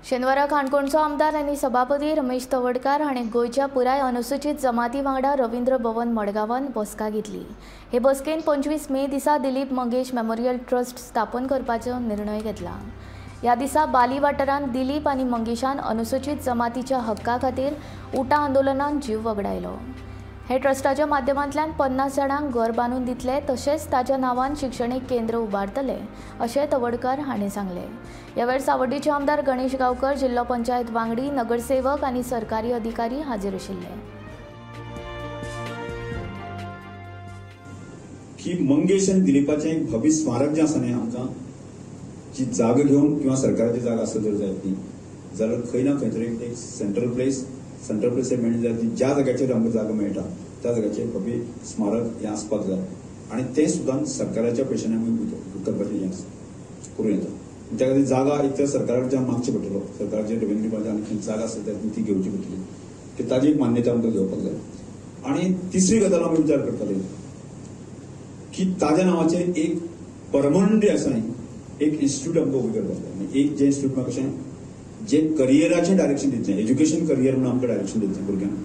शेनवारा काणकोणचो आमदार आनी सभापती रमेश तवडकार हांणी गोंयच्या पुराय अनुसूचित जमाती वांगडा रवींद्र भवन मडगांवान बसका घेतली. हे बसकेन 25 मे दिसा दिलीप मंगेश मेमोरियल ट्रस्ट स्थापन करपाचो निर्णय घेतला. ह्या दिसा बाली वाठारांत दिलीप आनी मंगेशान अनुसूचित जमातीच्या हक्का खातीर उटा आंदोलनान जीव वगडायलो. हे ट्रस्टाच्या माध्यमांतल्यान 50 जाणांक घर बांदून दितले तशेंच ताच्या नांवान शिक्षणीक केंद्र उबारतले अशें तवडकार हांणी सांगलें. ह्या वेळार सावर्डेचे आमदार गणेश गांवकर, जिल्लो पंचायत वांगडी, नगरसेवक आनी सरकारी अधिकारी हाजीर आशिल्ले. की मंगेश आनी दिलीपाचें एक भव्य स्मारक जें आसा न्ही, आमकां जी जागा घेवन किंवा सरकाराची जागा आसत जर जायत न्ही जाल्यार खंय ना खंय तरी एक सेंट्रल प्लेस मेळ्ळी जाल्यार ती ज्या जाग्याचेर आमकां जागा मेळटा त्या जाग्याचेर भव्य स्मारक हें आसपाक जाय आनी तें सुद्दां सरकाराच्या पयशांनी आमी करपाचें हें आसा करूं येता. त्या खातीर जागा एक तर सरकाराच्या मागचें पडटलो, सरकाराचे रेवेन्यू डिपार्टमेंट आनी खंय जागा आसा ती घेवची पडटली की ताजी एक मान्यता आमकां घेवपाक जाय. आनी तिसरी गजाल आमी विचार करताले की ताज्या नांवाचेर एक परमनंट आसा एक इन्स्टिट्यूट आमकां उबें करपाक जाय. एक जें इन्स्टिट्यूट म्हाका कशें जे करियराचें डायरेक्शन दितलें, एज्युकेशन करियर म्हणून आमकां डायरेक्शन दितलें भुरग्यांक,